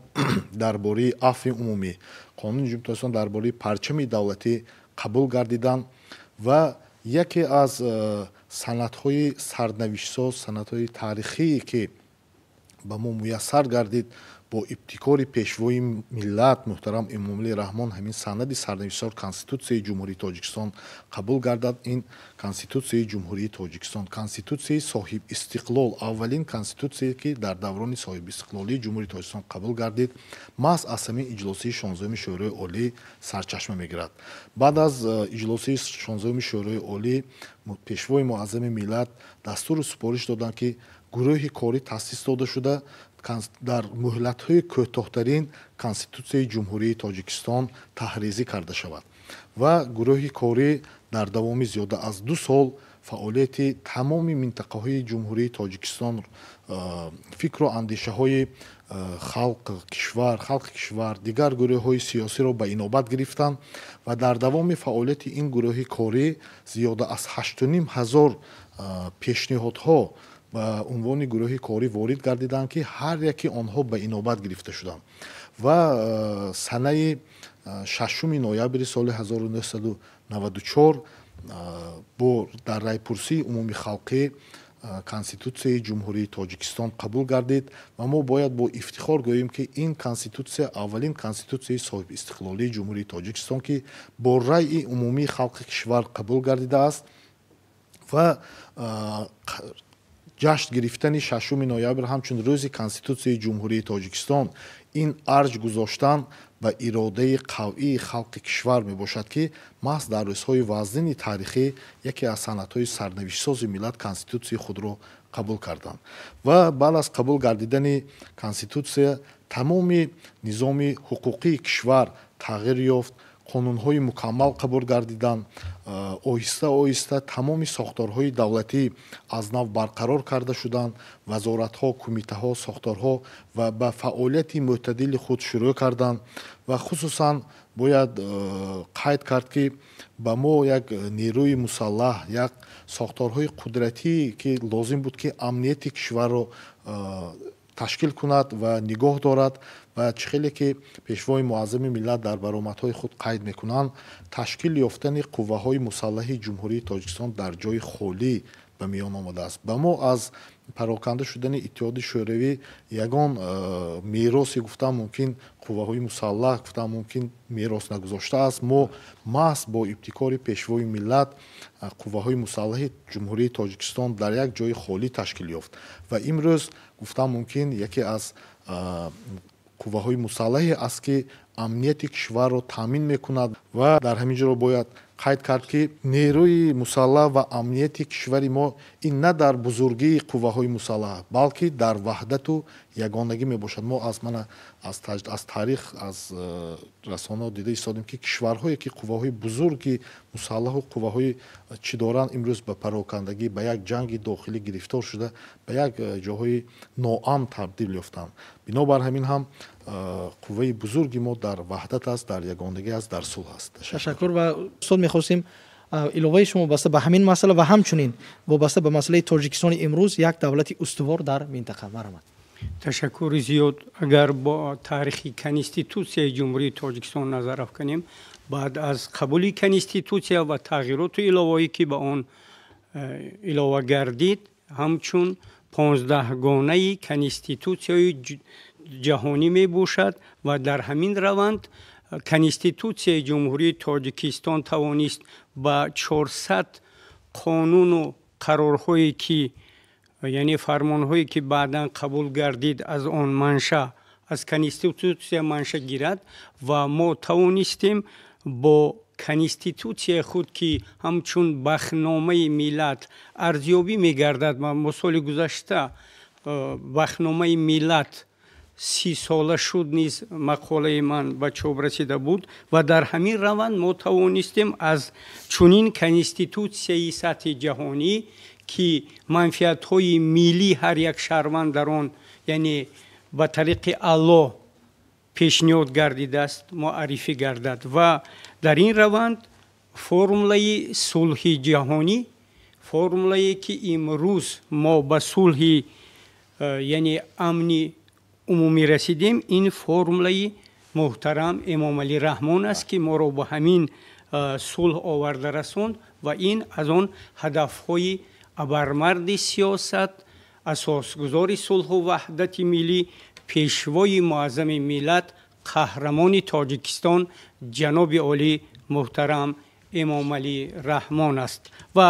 дар бораи афви умумӣ, Қонуни Ҷумҳурии Тоҷикистон дар бораи парчами давлатӣ қабул гардиданд ва яке аз санадҳои сарнавиштсоз, санадҳои таърихие, ки ба мо муяссар гардид бо ибтикори Пешвои миллат муҳтарам Эмомалӣ Раҳмон, ҳамин санади сарнавиштсоз Конститутсияи Ҷумҳурии Тоҷикистон қабул гардад. Ин Конститутсияи Ҷумҳурии Тоҷикистон, конститутсияи соҳибистиқлол, аввалин конститутсие, ки дар даврони соҳибистиқлолии Ҷумҳурии Тоҷикистон қабул гардид, маҳз аз ҳамин иҷлосияи 16-уми Шӯрои Олӣ сарчашма мегирад. Баъд аз иҷлосияи 16-уми Шӯрои Олӣ Пешвои муаззами миллат дастуру супориш доданд, ки гурӯҳи корӣ таъсис дода шуда, дар муҳлатҳои кӯтоҳтарин Конститутсияи Ҷумҳурии Тоҷикистон таҳризӣ карда шавад. Ва гурӯҳи корӣ дар давоми зиёда аз 2 сол Фаъолияти тамоми минтақаҳои Ҷумҳурии Тоҷикистон, фикру андешаҳои халқи кишвар, дигар гурӯҳҳои сиёсиро ба инобат гирифтанд ва дар давоми фаъолияти ин гурӯҳи корӣ зиёда аз 8500 пешниҳодҳо ба унвони гурӯҳи корӣ ворид гардиданд, ки ҳар яки онҳо ба инобат гирифта шуданд. Ва санаи 6 ноябри соли 1994 бо дар райпурсии умумихалқӣ Конститутсияи Ҷумҳурии Тоҷикистон қабул гардид. Ва мо бояд бо ифтихор гӯем, ки ин конститутсия аввалин конститутсияи соҳибистиқлолии Ҷумҳурии Тоҷикистон, ки бо райи умумии халқи кишвар қабул гардидааст. Ва ҷашн гирифтани 6 ноябр ҳамчун Рӯзи Конститутсияи Ҷумҳурии Тоҷикистон ин арҷ гузоштан ба иродаи қавии халқи кишвар мебошад, ки маҳз дар рӯзҳои вазнини таърихӣ яке аз санадҳои сарнавиштсози миллат, конститутсияи худро қабул карданд. Ва баъд аз қабул гардидани конститутсия тамоми низоми ҳуқуқии кишвар тағйир ёфт, қонунҳои мукаммал қабул гардиданд, оҳиста оҳиста тамоми сохторҳои давлатӣ аз нав барқарор карда шуданд, вазоратҳо, кумитаҳо, сохторҳо ва ба фаъолияти мӯътадили худ шурӯъ карданд. Ва хусусан бояд қайд кард, ки ба мо як нерӯи мусаллаҳ, як сохторҳои қудратӣ, ки лозим буд, ки амнияти кишварро ташкил кунад ва нигоҳ дорад. Ва чӣ хеле ки Пешвои муаззами миллат дар баромадҳои худ қайд мекунанд, ташкил ёфтани қувваҳои мусаллаҳи Ҷумҳурии Тоҷикистон дар ҷои холӣ ба миён омадааст. Ба мо аз пароканда шудани Иттиҳоди Шӯравӣ ягон меросе, гуфтан мумкин, қувваҳои мусаллаҳ, гуфтан мумкин, мерос нагузоштааст. Мо маҳз бо ибтикори Пешвои миллат қувваҳои мусаллаҳи Ҷумҳурии Тоҷикистон дар як ҷои холӣ ташкил ёфт ва имрӯз, гуфтан мумкин, яке аз қувваҳои мусаллаҳе аст, ки амнияти кишварро таъмин мекунад. Ва дар ҳамин ҷоро бояд қайд кард, ки нерӯи мусаллаҳ ва амнияти кишвари мо ин на дар бузургии қувваҳои мусаллаҳ, балки дар ваҳдату ягонагӣ мебошад. Мо аз мана аз таърих, аз расонаҳо дида истодем, ки кишварҳое, ки қувваҳои бузурги мусаллаҳу қувваҳои чӣ доранд, имрӯз ба парокандагӣ, ба як ҷанги дохилӣ гирифтор шуда, ба як ҷоҳои ноамн табдил ёфтанд. Бинобар ҳамин ҳам қувваи бузурги мо дар ваҳдат аст, дар ягонагӣ аст, дар сулҳ аст. Ташаккур. Ва устод, мехостем иловаи шумо вобаста ба ҳамин масъала ва ҳамчунин вобаста ба масъалаи Тоҷикистони имрӯз, як давлати устувор дар минтақа. Марҳамат. Ташаккури зиёд. Агар бо таърихи Конститутсияи Ҷумҳурии Тоҷикистон назар афканем, баъд аз қабули Конститутсия ва тағйироту иловаҳое, ки ба он илова гардид, ҳамчун 15-гонаи конститутсияи ҷаҳонӣ мебошад. Ва дар ҳамин раванд Конститутсияи Ҷумҳурии Тоҷикистон тавонист ба 400 қонуну қарорҳое, ки яъне фармонҳое, ки баъдан қабул гардид, аз он манша, аз Конститутсия манша гирад. Ва мо тавонистем бо Конститутсияи худ, ки ҳамчун бахтномаи миллат арзёбӣ мегардад, мо соли гузашта бахтномаи миллат 30 сола шуд низ мақолаи ман ба чоп расида буд. Ва дар ҳамин раванд мо тавонистем аз чунин конститутсияи сатҳи ҷаҳонӣ, ки манфиатҳои миллии ҳар як шаҳрванд дар он, яъне ба тариқи аъло пешниҳод гардидааст, муаррифӣ гардад. Ва дар ин раванд формулаи сулҳи ҷаҳонӣ, формулае, ки имрӯз мо ба сулҳи яъне амни умумӣ расидем, ин формулаи муҳтарам Эмомалӣ Раҳмон аст, ки моро ба ҳамин сулҳ оварда расонд. Ва ин аз он ҳадафҳои абармарди сиёсат, асосгузори сулҳу ваҳдати миллӣ, Пешвои муаззами миллат, қаҳрамони Тоҷикистон ҷаноби олӣ муҳтарам Эмомалӣ Раҳмон аст. Ва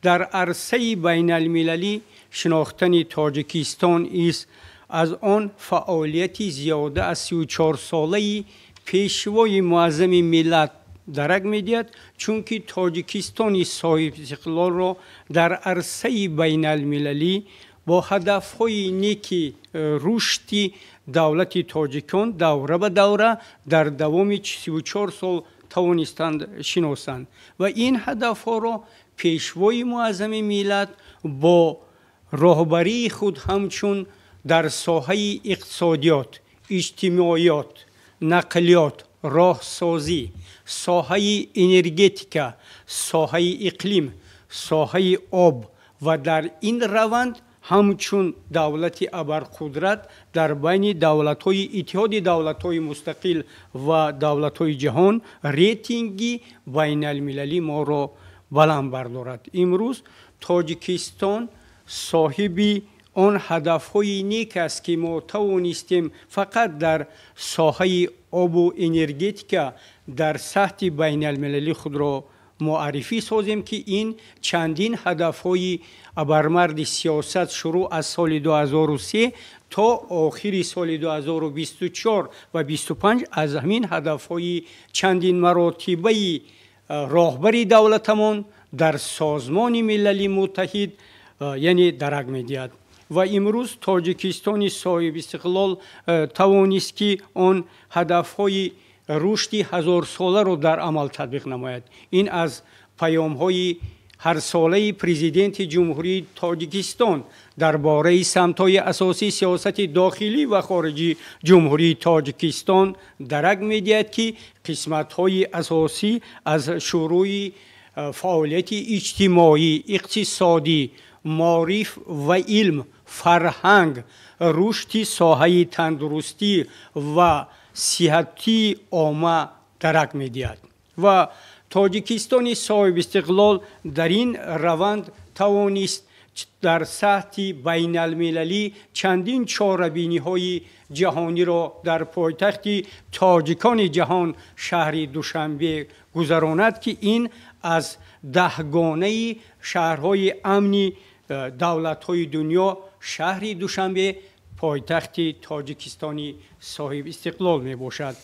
дар арсаи байналмилалӣ шинохтани Тоҷикистон из аз он фаъолияти зиёда аз 34-солаи Пешвои муаззами миллат дарак медиҳад, чунки Тоҷикистони соҳибистиқлолро дар арсаи байналмилалӣ бо ҳадафҳои неки рушди давлати тоҷикон давра ба давра дар давоми 34 сол тавонистанд шиносанд ва ин ҳадафҳоро пешвои муаззами миллат бо роҳбарии худ ҳамчун дар соҳаи иқтисодиёт, иҷтимоиёт, нақлиёт, роҳсозӣ, соҳаи энергетика, соҳаи иқлим, соҳаи об ва дар ин раванд ҳамчун давлати абарқудрат дар байни давлатҳои иттиҳоди давлатҳои мустақил ва давлатҳои ҷаҳон рейтинги байналмилалӣ моро баланд бардорад. Имрӯз Тоҷикистон соҳиби он ҳадафҳои нек аст, ки мо тавонистем фақат дар соҳаи обу энергетика дар сатҳи байналмилалӣ худро муаррифӣ созем, ки ин чандин ҳадафҳои абармарди сиёсат шурӯъ аз соли 2003 то охири соли 2024 ва 25 аз ҳамин ҳадафҳои чандин маротибаи роҳбари давлатамон дар Созмони Милали Муттаҳид яъне дарак медиҳад. Ва имрӯз Тоҷикистони соҳибистиқлол тавонист, ки он ҳадафҳои рушди ҳазорсоларо дар амал татбиқ намояд. Ин аз паёмҳои ҳарсолаи президенти Ҷумҳурии Тоҷикистон дар бораи самтҳои асосии сиёсати дохилӣ ва хориҷии Ҷумҳурии Тоҷикистон дарак медиҳад, ки қисматҳои асосӣ аз шурӯи фаъолияти иҷтимоӣ, иқтисодӣ, маориф ва илм, фарҳанг, рушди соҳаи тандурустӣ ва сиҳатии омма дарак медиҳад. Ва Тоҷикистони соҳибистиқлол дар ин раванд тавонист дар сатҳи байналмилалӣ чандин чорабиниҳои ҷаҳониро дар пойтахти тоҷикони ҷаҳон шаҳри Душанбе гузаронад, ки ин аз даҳгонаи шаҳрҳои амни давлатҳои дунё шаҳри Душанбе пойтахти Тоҷикистони соҳибистиқлол мебошад.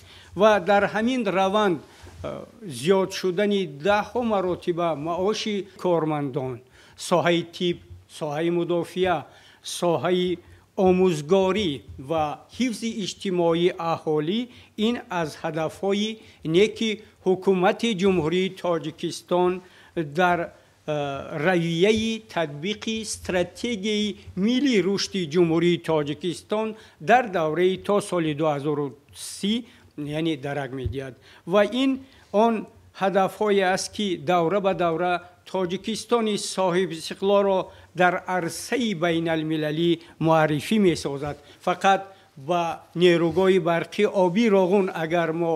Ва дар ҳамин раванд зиёд шудани даҳҳо маротиба маоши кормандон, соҳаи тиб, соҳаи мудофиа, соҳаи омӯзгорӣ ва ҳифзи иҷтимоии аҳолӣ ин аз ҳадафҳои неки ҳукумати Ҷумҳурии Тоҷикистон дар равияи татбиқи стратегияи миллии рушди Ҷумҳурии Тоҷикистон дар давраи то соли 2030 яъне дарак медиҳад. Ва ин он ҳадафҳое аст, ки давра ба давра Тоҷикистони соҳибистиқлолро дар арсаи байналмилалӣ муаррифӣ месозад. Фақат ба нерӯгоҳи барқи обии Роғун агар мо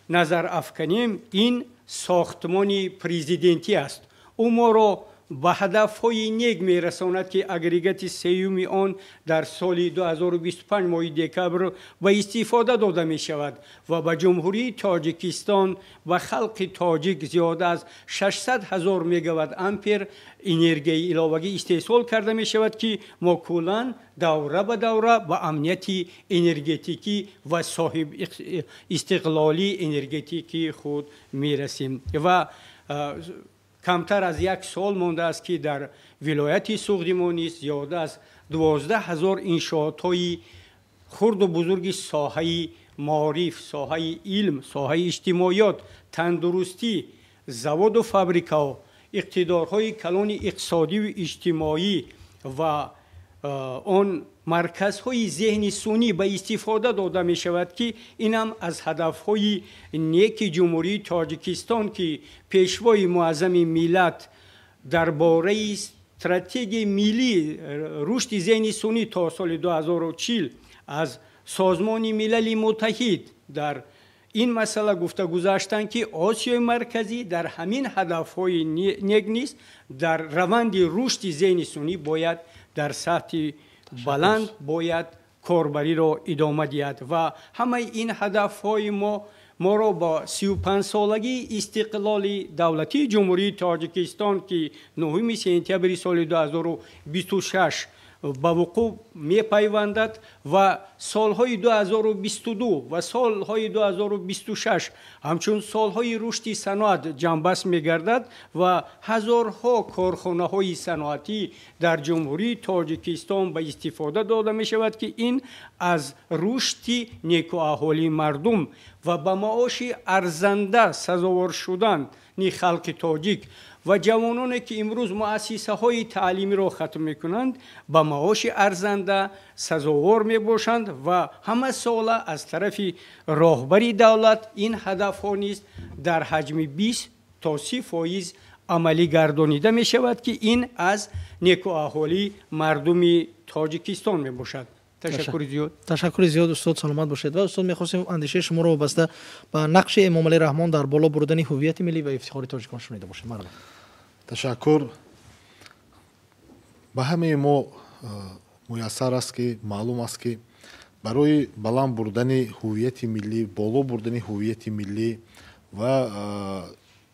назар афканем, ин сохтмони президентӣ аст. Ӯ моро ба ҳадафҳои нек мерасонад, ки агрегати сеюми он дар соли 2025 моҳи декабр ба истифода дода мешавад ва ба Ҷумҳурии Тоҷикистон ва халқи тоҷик зиёда аз 600 ҳазор мегаватт ампер энергияи иловагӣ истеҳсол карда мешавад, ки мо куллан давра ба давра ба амнияти энергетикӣ ва соҳиб истиқлолии энергетикии худ мерасем. Ва камтар аз як сол мондааст, ки дар вилояти Суғди мо низ зиёда аз 12 ҳазор иншоотҳои хурду бузурги соҳаи маориф, соҳаи илм, соҳаи иҷтимоиёт, тандурустӣ, заводу фабрикаҳо, иқтидорҳои калони иқтисодиву иҷтимоӣ ва он марказҳои зеҳни сунъӣ ба истифода дода мешавад, ки инам аз ҳадафҳои неки Ҷумҳурии Тоҷикистон, ки пешвои муаззами миллат дар бораи стратегияи миллии рушди зеҳни сунъӣ то соли 2040 аз Созмони Милали Муттаҳид дар ин масъала гуфта гузаштанд, ки Осиёи Марказӣ дар ҳамин ҳадафҳои нек низ дар раванди рушди зеҳни сунъӣ бояд дар сатҳи баланд бояд корбариро идома диҳад. Ва ҳамаи ин ҳадафҳои моро бо 35-солагии истиқлоли давлатии Ҷумҳурии Тоҷикистон, ки 9 сентябри соли 2026 ба вуқӯъ мепайвандад ва солҳои 2022 ва солҳои 2026 ҳамчун солҳои рушди саноат ҷамъбаст мегардад ва ҳазорҳо корхонаҳои саноатӣ дар Ҷумҳурии Тоҷикистон ба истифода дода мешавад, ки ин аз рушди некуаҳолии мардум ва ба маоши арзанда сазовор шудани халқи тоҷик ва ҷавононе, ки имрӯз муассисаҳои таълимиро хатм мекунанд, ба маоши арзанда сазовор мебошанд ва ҳама сола аз тарафи роҳбари давлат ин ҳадафҳо низ дар ҳаҷми 20 то 30% амалӣ гардонида мешавад, ки ин аз некуаҳолии мардуми Тоҷикистон мебошад. Ташаккури зиёд. Ташаккури зиёд, устод, саломат бошед. Ва устод, мехостем андешаи шуморо вобаста ба нақши Эмомалӣ Раҳмон дар боло бурдани ҳуввияти миллӣ ва ифтихори тоҷикон шунида бошем. Марҳамат. Ташаккур. Ба ҳамаи мо муяссар аст, ки маълум аст, ки барои баланд бурдани ҳуввияти миллӣ, боло бурдани ҳуввияти миллӣ ва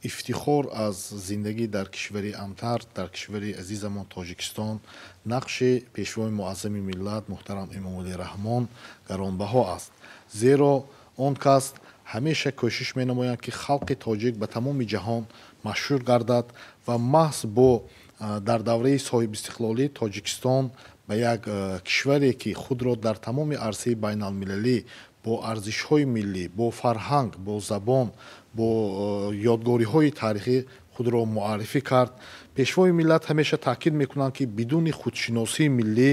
ифтихор аз зиндагӣ дар кишвари амтар, дар кишвари азизамон Тоҷикистон, нақши пешвои муаззами миллат муҳтарам Эмомалӣ Раҳмон гаронбаҳо аст. Зеро он кас ҳамеша кӯшиш менамоянд, ки халқи тоҷик ба тамоми ҷаҳон машҳур гардад ва маҳз бо дар давраи соҳибистиқлолӣ Тоҷикистон ба як кишваре, ки худро дар тамоми арсаи байналмилалӣ бо арзишҳои миллӣ, бо фарҳанг, бо забон, бо ёдгориҳои таърихӣ худро муаррифӣ кард. Пешвои миллат ҳамеша таъкид мекунанд, ки бидуни худшиносии миллӣ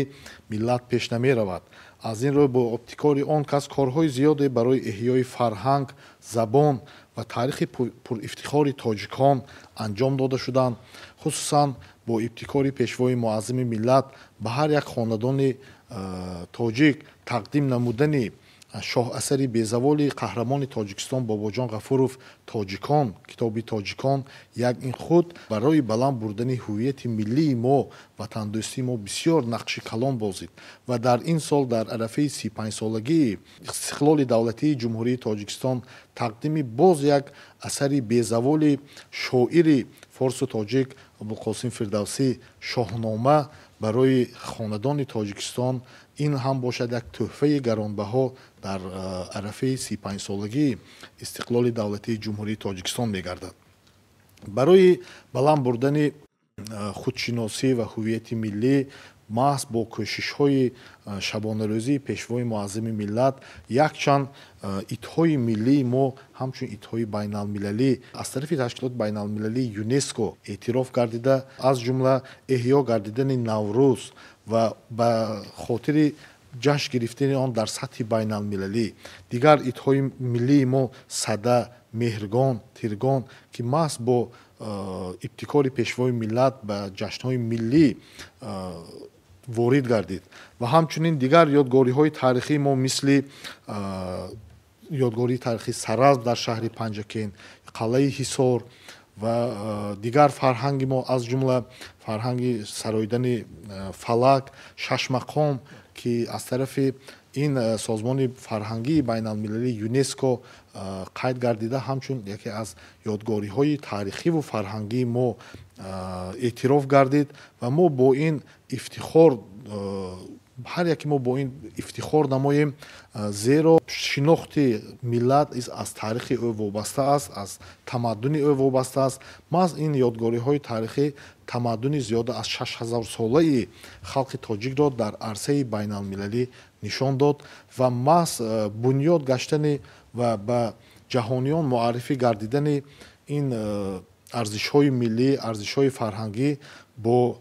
миллат пеш намеравад. Аз ин рӯ бо ибтикори он кас корҳои зиёде барои эҳёи фарҳанг, забон ва таърихи пурифтихори тоҷикон анҷом дода шуданд. Хусусан бо ибтикори пешвои муаззами миллат ба ҳар як хонадони тоҷик тақдим намудани шоҳасари безаволи қаҳрамони Тоҷикистон Бобоҷон Ғафуров «Тоҷикон», китоби «Тоҷикон», як ин худ барои баланд бурдани ҳуввияти миллии мо, ватандӯстии мо бисёр нақши калон бозид. Ва дар ин сол, дар арафаи 35-солагии истиқлоли давлатии Ҷумҳурии Тоҷикистон, тақдими боз як асари безаволи шоири форсу тоҷик Абулқосим Фирдавсӣ «Шоҳнома» барои хонадони Тоҷикистон, ин ҳам бошад як тӯҳфаи гаронбаҳо дар арафаи 35-солагии истиқлоли давлатии Ҷумҳурии Тоҷикистон мегардад. Барои баланд бурдани худшиносӣ ва ҳуввияти миллӣ маҳз бо кӯшишҳои шабонарӯзии пешвои муаззами миллат якчанд идҳои миллии мо ҳамчун идҳои байналмилалӣ аз тарафи ташкилоти байналмилалии ЮНЕСКО эътироф гардида, аз ҷумла эҳё гардидани Наврӯз ва ба хотири ҷашн гирифтани он дар сатҳи байналмилалӣ, дигар идҳои миллии мо Сада, Меҳргон, Тиргон, ки маҳз бо ибтикори пешвои миллат ба ҷашнҳои миллӣ ворид гардид ва ҳамчунин дигар ёдгориҳои таърихии мо, мисли ёдгории таърихии Саразм дар шаҳри Панҷакент, қалъаи Ҳисор ва дигар фарҳанги мо, аз ҷумла фарҳанги сароидани фалак, шашмақом, ки аз тарафи ин созмони фарҳангии байналмилалии ЮНЕСКО қайд гардида, ҳамчун яке аз ёдгориҳои таърихиву фарҳангии мо эътироф гардид. Ва мо бо ин ифтихор, ҳар яке мо бо ин ифтихор намоем, зеро шинохти миллат аз таърихи ӯ вобаста аст, аз тамаддуни ӯ вобаста аст. Маҳз ин ёдгориҳои таърихӣ тамаддуни зиёда аз 6000-солаи халқи тоҷикро дар арсаи байналмилалӣ нишон дод ва маҳз бунёд гаштани ва ба ҷаҳониён муаррифӣ гардидани ин арзишҳои миллӣ, арзишҳои фарҳангӣ, бо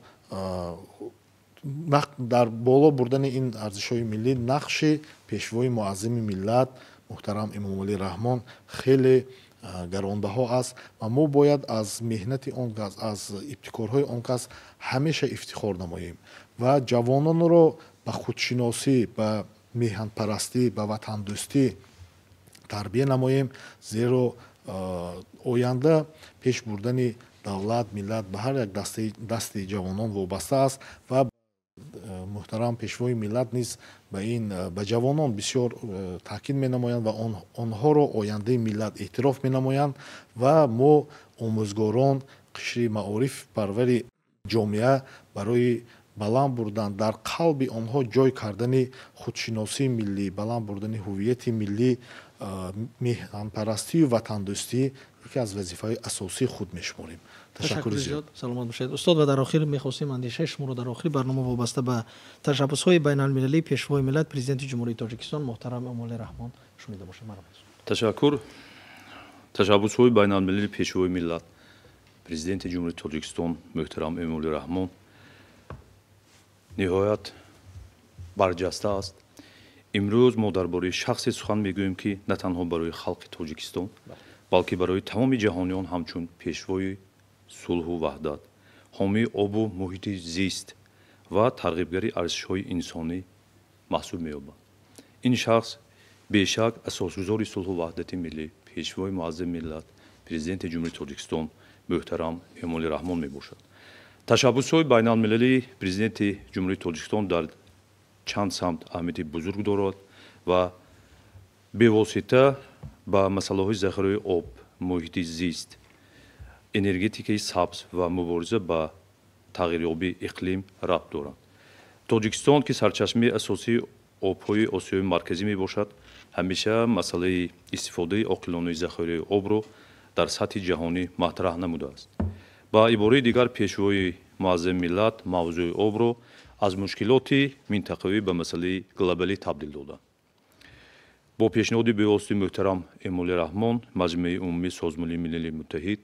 дар боло бурдани ин арзишҳои миллӣ нақши пешвои муаззами миллат муҳтарам Эмомалӣ Раҳмон хеле гаронбаҳо аст ва мо бояд аз меҳнати он кас, аз ибтикорҳои он кас ҳамеша ифтихор намоем ва ҷавононро ба худшиносӣ, ба меҳанпарастӣ, ба ватандӯстӣ тарбия намоем, зеро оянда пеш бурдани давлат, миллат ба ҳар як дасти ҷавонон вобаста аст. Ва муҳтарам пешвои миллат низ ба ин ба ҷавонон бисёр таъкид менамоянд ва онҳоро ояндаи миллат эътироф менамоянд. Ва мо омӯзгорон, қишри маориф парвари ҷомеа, барои Баланд бурдан, дар қалби онҳо ҷой кардани худшиносии миллӣ, баланд бурдани ҳуввияти миллӣ, меҳанпарастию ватандӯстӣ яке аз вазифаҳои асосии худ мешуморем. Ташаккури зиёд. Саломат бошед, устод. Ва дар охир мехостем андешаи шуморо дар охири барнома вобаста ба ташаббусҳои байналмилалии Пешвои миллат, Президенти Ҷумҳурии Тоҷикистон муҳтарам Эмомалӣ Раҳмон шунида бошем. Ташаккур. Ташаббусҳои байналмилалии Пешвои миллат, Президенти Ҷумҳурии Тоҷикистон муҳтарам Эмомалӣ Раҳмон ниҳоят барҷаста аст. Имрӯз мо дар бораи шахсе сухан мегӯем, ки на танҳо барои халқи Тоҷикистон, балки барои тамоми ҷаҳониён ҳамчун пешвои сулҳу ваҳдат, ҳомии обу муҳити зист ва тарғибгари арзишҳои инсонӣ маҳсуб меёбад. Ин шахс бешак асосгузори сулҳу ваҳдати миллӣ, Пешвои муаззами миллат, Президенти Ҷумҳурии Тоҷикистон муҳтарам Эмомалӣ Раҳмон мебошад. Ташаббусҳои байналмилалии Президенти Ҷумҳурии Тоҷикистон дар чанд самт аҳамияти бузург дорад ва бевосита ба масъалаҳои захираҳои об, муҳити зист, энергетикаи сабз ва мубориза ба тағйирёбии иқлим рабт доранд. Тоҷикистон, ки сарчашмаи асосии обҳои Осиёи Марказӣ мебошад, ҳамеша масъалаи истифодаи оқилонаи захираҳои обро дар сатҳи ҷаҳонӣ матраҳ намудааст. Ба ибораи дигар, Пешвои муаззами миллат мавзӯи обро аз мушкилоти минтақавӣ ба масъалаи глобалӣ табдил доданд. Бо пешниҳоди бевоситаи муҳтарам Эмомалӣ Раҳмон Маҷмӯи Умумии Созмони Милали Муттаҳид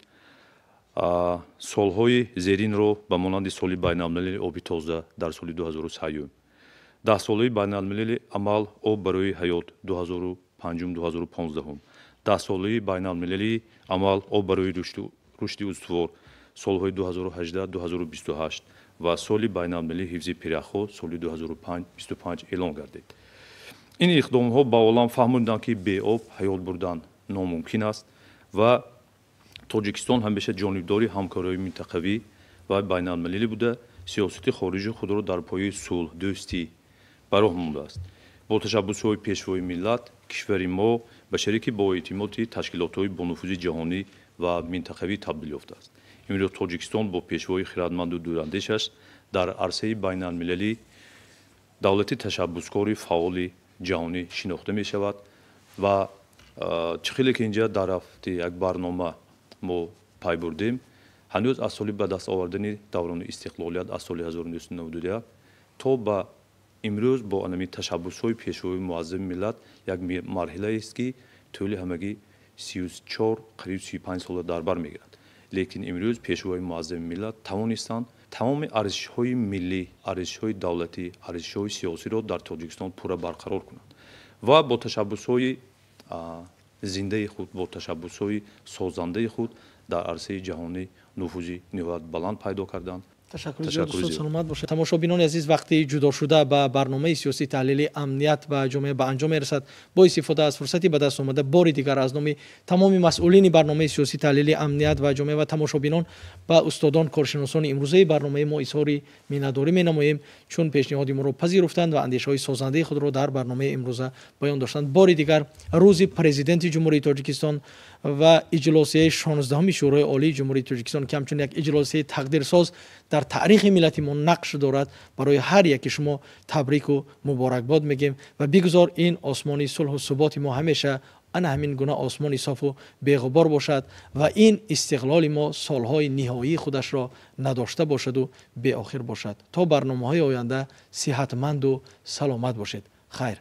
солҳои зеринро ба монанди соли байналмилалии оби тоза дар соли 2003, даҳсолаи байналмилалии амал «Об барои ҳаёт» 2005-2015, даҳсолаи байналмилалии амал «Об барои рушди устувор» солҳои 2018-2028 ва соли байналмилалии ҳифзи пиряхҳо соли 2025 эълон гардид. Ин иқдомҳо ба олам фаҳмонданд, ки беоб ҳаёт бурдан номумкин аст ва Тоҷикистон ҳамеша ҷонибдори ҳамкориҳои минтақавӣ ва байналмилалӣ буда, сиёсати хориҷии худро дар пояи сулҳ, дӯстӣ ба роҳ мондааст. Бо ташаббусҳои Пешвои миллат кишвари мо ба шарики боэътимоди ташкилотҳои бонуфузи ҷаҳонӣ ва минтақавӣ табдил ёфтааст. Имрӯз Тоҷикистон бо пешвои хирадманду дурандешаш дар арсаи байналмилалӣ давлати ташаббускори фаъоли ҷаҳонӣ шинохта мешавад ва чӣ хеле ки инҷа дар рафти як барнома мо пай бурдем, ҳанӯз аз соли ба даст овардани даврони истиқлолият аз соли 1991 то ба имрӯз бо анами ташаббусҳои Пешвои муаззами миллат як марҳилаест, ки тӯли ҳамагӣ 34, қариб 35 сола дар бар мегирад. Лекин имрӯз Пешвои муаззами миллат тавонистанд тамоми арзишҳои миллӣ, арзишҳои давлатӣ, арзишҳои сиёсиро дар Тоҷикистон пурра барқарор кунанд ва бо ташаббусҳои зиндаи худ, бо ташаббусҳои созандаи худ дар арсаи ҷаҳонӣ нуфузи ниҳоят баланд пайдо карданд. Ташаккур зиёд, устод, саломат бошед. Тамошобинони азиз, вақти ҷудошуда ба барномаи сиёсии таҳлили «Амният ва ҷомеа» ба анҷом мерасад. Бо истифода аз фурсати ба даст омада, бори дигар аз номи тамоми масъулини барномаи сиёсии таҳлили «Амният ва ҷомеа» ва тамошобинон ба устодон, коршиносони имрӯзаи барномаи мо изҳори миннатдорӣ менамоем, чун пешниҳоди моро пазируфтанд ва андешаҳои созандаи худро дар барномаи имрӯза баён доштанд. Бори дигар рӯзи Президенти Ҷумҳурии Тоҷикистон ва иҷлосияи 16-уми Шӯрои Олии Ҷумҳурии Тоҷикистон, ки ҳамчун як иҷлосияи тақдирсоз дар таърихи миллати мо нақш дорад, барои ҳар яки шумо табрику муборакбод мегӯем ва бигузор ин осмони сулҳу суботи мо ҳамеша ана ҳамин гуна осмони софу беғубор бошад ва ин истиқлоли мо солҳои ниҳоии худашро надошта бошаду беохир бошад. То барномаҳои оянда сиҳатманду саломат бошед. Хайр.